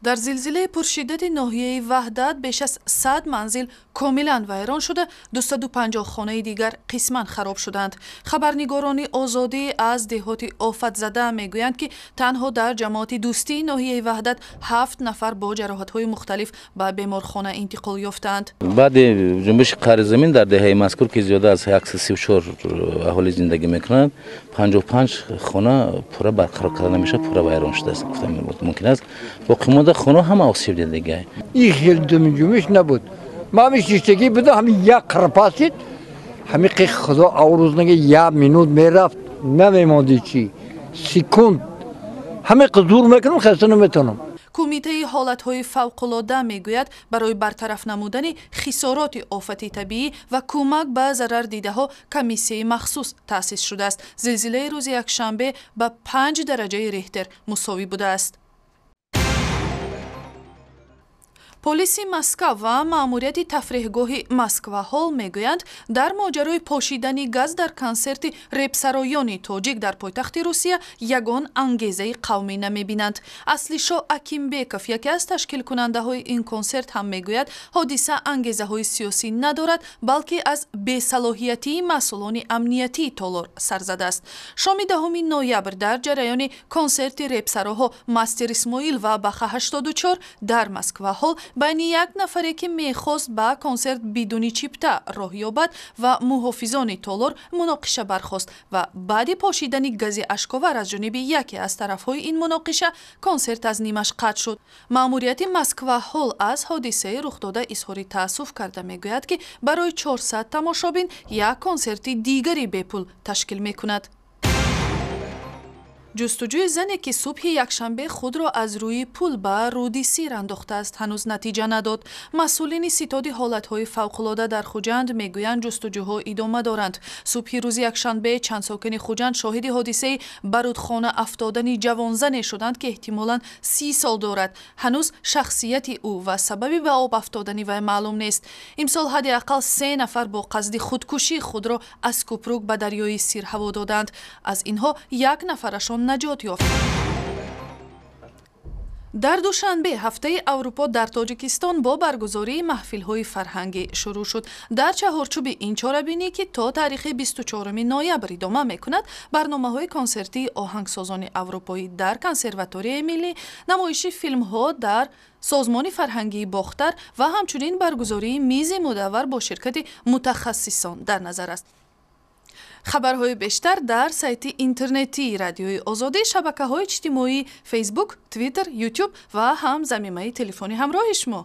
Дар зилзилаи пуршиддати ноҳияи Ваҳдат беш аз 100 манзил комилан вайрон шуда, 250 хонаи дигар қисман хароб шуданд. Хабарнигорони Озодӣ аз деҳоти офатзада мегӯянд, ки танҳо дар ҷамоати Дӯстии ноҳияи Ваҳдат 7 нафар бо ҷароҳатҳои мухталиф ба беморхона интиқол ёфтаанд. Баъди ҷунбиши қаъри замин дар деҳаи мазкур, ки зиёда аз 134 аҳолӣ зиндагӣ мекунанд, 55 хона пурра барқарор карда намешавад, пурра вайрон шудааст, гуфта мумкин аст. Боқимонда хона ҳама осеб дидагиа. Ин хел ҷунбиш набуд. Ма ҳамин шиштагӣ буда, ҳамин як қирпасид, ҳамин қи худо аврӯзнаги як минут мерафт, намемонди чӣ секунд. Ҳамин қи зур мекунам, хаста наметавонам. Кумитаи ҳолатҳои фавқулода мегӯяд, барои бартараф намудани хисороти офати табиӣ ва кӯмак ба зарардидаҳо комиссияи махсус таъсис шудааст. Зилзилаи рӯзи якшанбе ба 5 дараҷаи Рихтер мусовӣ будааст. Полиси Москва ва маъмурияти тафреҳгоҳи Москва-ҳол мегӯянд, дар моҷарои пошидани газ дар консерти репсароёни тоҷик дар пойтахти Русия ягон ангезаи қавмӣ намебинанд. Аслишоҳ Акимбеков, яке аз ташкилкунандаҳои ин консерт, ҳам мегӯяд, ҳодиса ангезаҳои сиёсӣ надорад, балки аз бесалоҳиятии масъулони амниятии толор сар задааст. Шоми 10 ноябр дар ҷараёни консерти репсароҳо Мастер Исмоил ва Баха 84 дар Москва-ҳол байни як нафаре, ки мехост ба консерт бидуни чипта роҳ ёбад, ва муҳофизони толор муноқиша бархост ва баъди пошидани гази ашковар аз ҷониби яке аз тарафҳои ин муноқиша консерт аз нимаш қатъ шуд. Маъмурияти Москва-ҳол аз ҳодисаи рухдода изҳори таассуф карда мегӯяд, ки барои 400 тамошобин як консерти дигари бепул ташкил мекунад. Ҷустуҷӯи зане, ки субҳи якшанбе худро аз рӯи пул ба руди Сир андохтааст, ҳанӯз натиҷа надод. Масъулини ситоди ҳолатҳои фавқулода дар Хуҷанд мегӯянд, ҷустуҷӯҳо идома доранд. Субҳи рӯзи якшанбе чанд сокини Хуҷанд шоҳиди ҳодисаи ба рудхона афтодани ҷавонзане шуданд, ки эҳтимолан 30 сол дорад. Ҳанӯз шахсияти ӯ ва сабаби ба об афтодани вай маълум нест. Имсол ҳадди ақал 3 нафар бо қасди худкушӣ худро аз кӯпрук ба дарёи Сир ҳаво доданд. Аз инҳо як нафарашон наҷот ёфт. Дар Душанбе ҳафтаи Аврупо дар Тоҷикистон бо баргузории маҳфилҳои фарҳангӣ шурӯъ шуд. Дар чаҳорчӯби ин чорабинӣ, ки то таърихи 24 ноябр идома мекунад, барномаҳои консертии оҳангсозони аврупоӣ дар Консерваторияи миллӣ, намоиши филмҳо дар Созмони фарҳангии Бохтар ва ҳамчунин баргузории мизи мудаввар бо ширкати мутахассисон дар назар аст. Хабарҳои бештар дар сайти интернетии Радиои Озодӣ, шабакаҳои иҷтимоии Фейсбук, Твиттер, Ютуб ва ҳам замимаи телефони ҳамроҳи шумо.